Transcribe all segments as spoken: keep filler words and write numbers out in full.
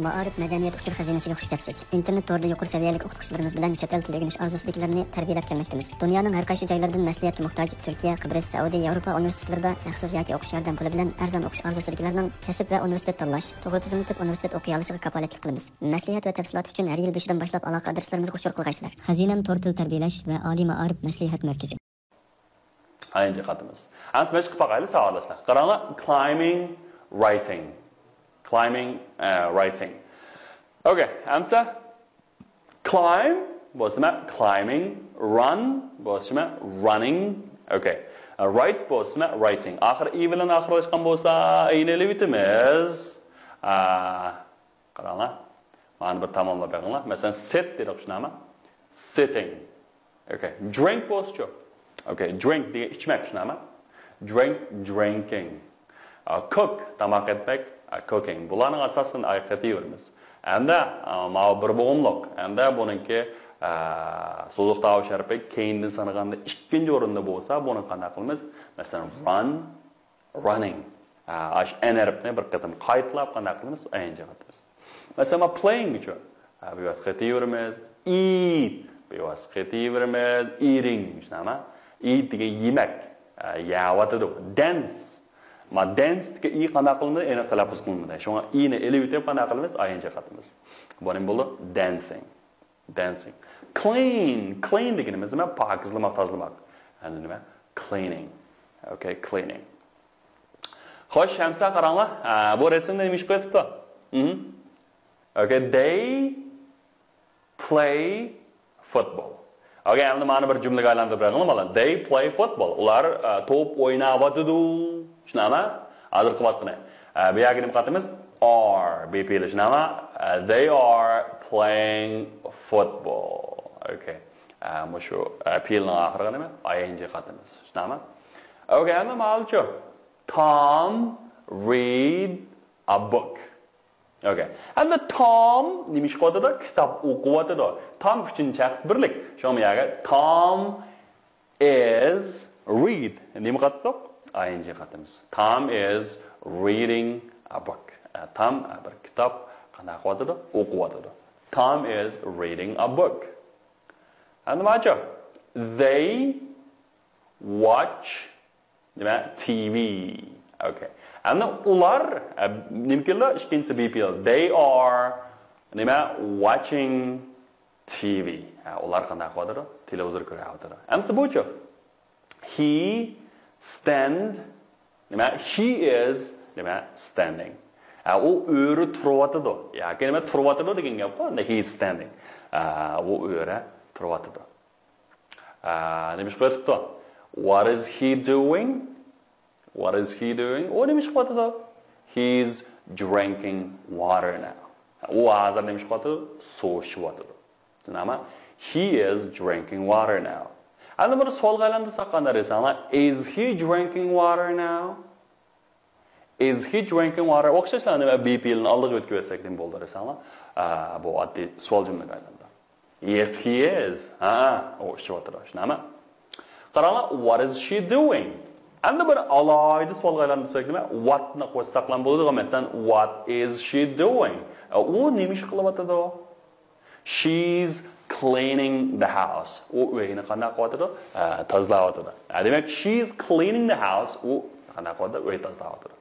مائارىپ مەدەنىيەت ئۇچۇر خەزىنىسىگە خۇش كەپسىز. ئىنتېرنېت تورىدا يۇقىرى سەۋىيەلىك ئوقۇتقۇچىلىرىمىز بىلەن چەت ئەل تىلى ئۆگىنىش ئارزۇسىدىكىلەرنى تەربىيەلەپ كەلمەكتىمىز. دۇنيانىڭ ھەر قايسى جايلىرىدىن مەسلىھەتكە موھتاج تۈركىيە، قىبرىس، سەئۇدى، ياۋروپا ئۇنىۋېرسىتېتلىرىدا ھەقسىز ياكى ئوقۇش ياردەم پۇلى بىلەن ئەرزان ئوقۇش ئارزۇسىدىكىلەرنىڭ كەسىپ ۋە ئۇنىۋېرسىتېت تاللاش، توغرا تىزىملىتىپ ئۇنىۋېرسىتېت ئوقۇيالىشىغا كاپالەتلىك قىلىمىز. مەسلىھەت ۋە تەپسىلات ئۈچۈن ھەر يىل بېشىدىن باشلاپ ئالاقە ئادرېسلىرىمىزغا ئۇچۇر قىلغايسىلەر. خەزىنەم تور تىل تەربىيەلەش ۋە ئالىي مائارىپ مەسلىھەت مەركىزى. ئاينجى قاتىمىز. ئەمسە مەشىق قىلىپ باقايلى، ساۋاقداشلار. قاراڭلار، climbing, writing. Climbing, uh, writing. Okay, ئەمسە climb بولسىمە climbing, run بولسىمە running. Okay. Uh, write بولسىمە writing. ئاخىرى ئى بىلەن ئاخىرلاشقان بولسا، ئىنى ئېلىۋېتىمىز. Uh, قاراڭلار. مانا بىر تاماملاپ بېقىڭلار. مەسىلەن، sit دېدۇق، شۇنداقمۇ؟ Sitting. Okay. Drink بولسىچۇ؟ Okay. Drink دېگەن ئىچمەك، شۇنداقمۇ؟ Drink, drinking. Uh, cook، تاماق ئەتمەك، uh, cooking. بۇلارنىڭ ئاساسىنى ئايقىتىۋېرىمىز. ئەمدى، uh، ماۋۇ بىر بوغۇملۇق. ئەمدى بۇنىڭكى، uh، سوزۇق تاۋۇش ھەرپى كەينىدىن سانىغاندا ئىككىنچى ئورۇندا بولسا، بۇنى قانداق قىلىمىز؟ مەسىلەن، run، running. ئاشۇ ئەن ھەرپنى بىر قېتىم قايتىلاپ قانداق قىلىمىز؟ ئاينجى قاتىمىز. مەسىلەن، playing ئۈچۈن بىۋاسىتە قېتىيىۋېرىمىز. Eat بىۋاسىتە قېتىيىۋېرىمىز. Eating شۇنداقمۇ؟ Eat دېگەن يېمەك. يەۋاتىدۇ. Dance. ما dance دىكى ئى قانداق قىلىنىدۇ؟ ئېنىق تەلەپپۇز قىلىنمىدى. شۇڭا ئىنى ئېلىۋېتىپ قانداق قىلىمىز؟ ئاينجى قاتىمىز. بۇ نېمە بولدى؟ Dancing. Dancing. Clean. Clean دېگىنىمىز نېمە؟ پاكىزلىماق، تازىلىماق. ئەمدى نېمە؟ Cleaning. Okay, cleaning. خوش، ئەمسە قاراڭلار. ئە، بۇ رەسىمدە نېمە ئىش قىلىۋېتىپتۇ؟ مم. Okay, they play football. Okay, ئەمدى مانا بىر جۈملىگە ئايلاندۇرۇپ بېرىڭلار مانا. They play football. ئۇلار، ئە، توپ ئويناۋاتىدۇ. شۇنداقمۇ؟ ھازىرقى ۋاقىتنى. ئە، بۇ يەرگە نېمە قاتىمىز؟ Are، بى پى ئېل، شۇنداقمۇ؟ ئە، they are playing football. Okay. ئە، مۇشۇ، ئە، پېئىلنىڭ ئاخىرىغا نېمە؟ ئاي ئېن جى قاتىمىز. شۇنداقمۇ؟ Okay، ئەمدى ماۋۇچۇ. Tom read a book. Okay. ئەمدى تام نېمە ئىش قىلىۋاتىدۇ؟ كىتاب ئوقۇۋاتىدۇ. تام ئۈچىنچى شەخس بىرلىك. شۇڭا بۇ يەرگە Tom is read. نېمە قاتتۇق؟ ئاي ئېن جى قاتىمىز. Tom is reading a book. ئە، تام، ئە، بىر كىتاب قانداق قىلىۋاتىدۇ؟ ئوقۇۋاتىدۇ. Tom is reading a book. ئەمدى ماچۇ. They watch نېمە؟ تى ۋى. Okay. ئەمدى ئۇلار، ئە، نېمە كېلىدۇ؟ ئىككىنچىسى بى پى ئېل. They are نېمە؟ Watching تى ۋى. ھە، ئۇلار قانداق قىلىۋاتىدۇ؟ تېلېۋىزور كۆرۈۋاتىدۇ. ئەمدى بۇچۇ؟ He stand نېمە؟ He is نېمە؟ Standing. ھە، ئۇ ئۆرە تۇرۇۋاتىدۇ. ياكى نېمە؟ تۇرۇۋاتىدۇ دېگەن گەپقۇ. He is standing. ئە، ئۇ ئۆرە تۇرۇۋاتىدۇ. ئە، نېمە ئىش قىلىۋاتىدۇ؟ What is he doing? What is he doing? ئۇ نېمە ئىش قىلىۋاتىدۇ؟ He's drinking water now. ئۇ ھازىر نېمە ئىش قىلىۋاتىدۇ؟ سۇ ئىچىۋاتىدۇ. شۇنداقمۇ؟ He is drinking water now. ئەمدى بۇنى سوئالغا ئايلاندۇرساق قانداق دېسەڭلار؟ Is he drinking water now? Is he drinking water? ئوخشاشلا نېمە؟ بى پى ئېلنى ئالدىغا ئۆتكۈزسەك نېمە بولىدۇ دېسەڭلار؟ ئە، بۇ ئاددىي سوئال جۈملىگە ئايلاندى. Yes, he is. ھە، ئۇ ئىچىۋاتىدۇ. شۇنداقمۇ؟ قاراڭلار، what is she doing? ئەمدى بىر ئالاھىدە سوئالغا ئايلاندۇرساق نېمە؟ What نى قوشساقلا بولىدىغۇ. مەسىلەن، what is she doing? ئە، ئۇ نېمە ئىش قىلىۋاتىدۇ؟ She's cleaning the house. ئۇ ئۆينى قانداق قىلىۋاتىدۇ؟ ئە، تازىلاۋاتىدۇ. ئە، دېمەك، she's cleaning the house. ئۇ قانداق قىلىۋاتىدۇ؟ ئۆي تازىلاۋاتىدۇ.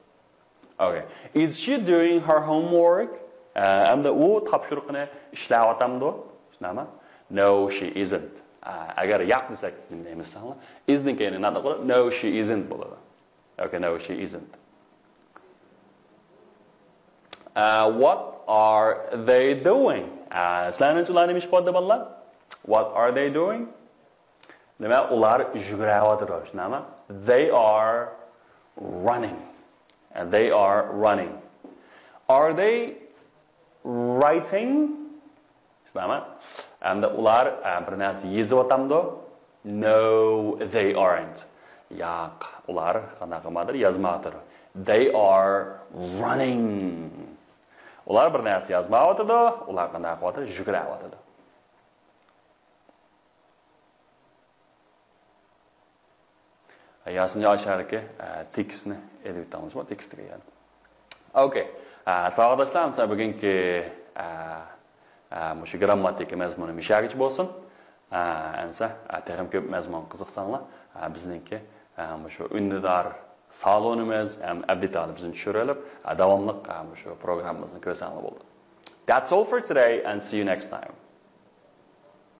Okay. Is she doing her homework? ئە، ئەمدى ئۇ تاپشۇرۇقىنى ئىشلەۋاتامدۇ؟ شۇنداقمۇ؟ No, she isn't. ئە، ئەگەر ياق دېسەك، نېمە دەيمىز دېسەڭلار؟ Is نىڭ كەينى ناتىق بولۇپ، no, she isn't بولىدۇ. Okay, no, she isn't. ئە، what are they doing? ئە، سىلەرنىڭچە ئۇلار نېمە ئىش قىلىۋاتىدۇ، بالىلار؟ What are they doing? نېمە؟ ئۇلار يۈگۈرۈۋاتىدۇ، شۇنداقمۇ؟ They are running. They are running. Are they writing? شۇنداقمۇ؟ ئەمدى ئۇلار، ئە، بىر نەرسە يېزىۋاتامدۇ؟ No, they aren't. ياق، ئۇلار قانداق قىلمايدۇ؟ يازمايۋاتىدۇ. They are running. ئۇلار بىر نەرسە يازمايۋاتىدۇ، ئۇلار قانداق قىلىۋاتىدۇ؟ يۈگۈرۈۋاتىدۇ. ياسىنجان ئاشارىكى، ئە، تېكىستنى ئېلىۋېتىڭلار، تېكىستىگە يەنە. Okay. ساۋاقداشلار، ئەمسە بۈگۈنكى مۇشۇ گرامماتىكا مەزمۇنى مۇشۇ يەرگىچە بولسۇن. ئەمسە تېخىمۇ كۆپ مەزمۇنغا قىزىقساڭلار، بىزنىڭكى مۇشۇ ئۈندىدار سالونىمىز ھەم ئەبدىتالى بىزنى چۈشۈرۈۋېلىپ، داۋاملىق مۇشۇ پروگراممىمىزنى كۆرسەڭلار بولدى. That's all for today and see you next time.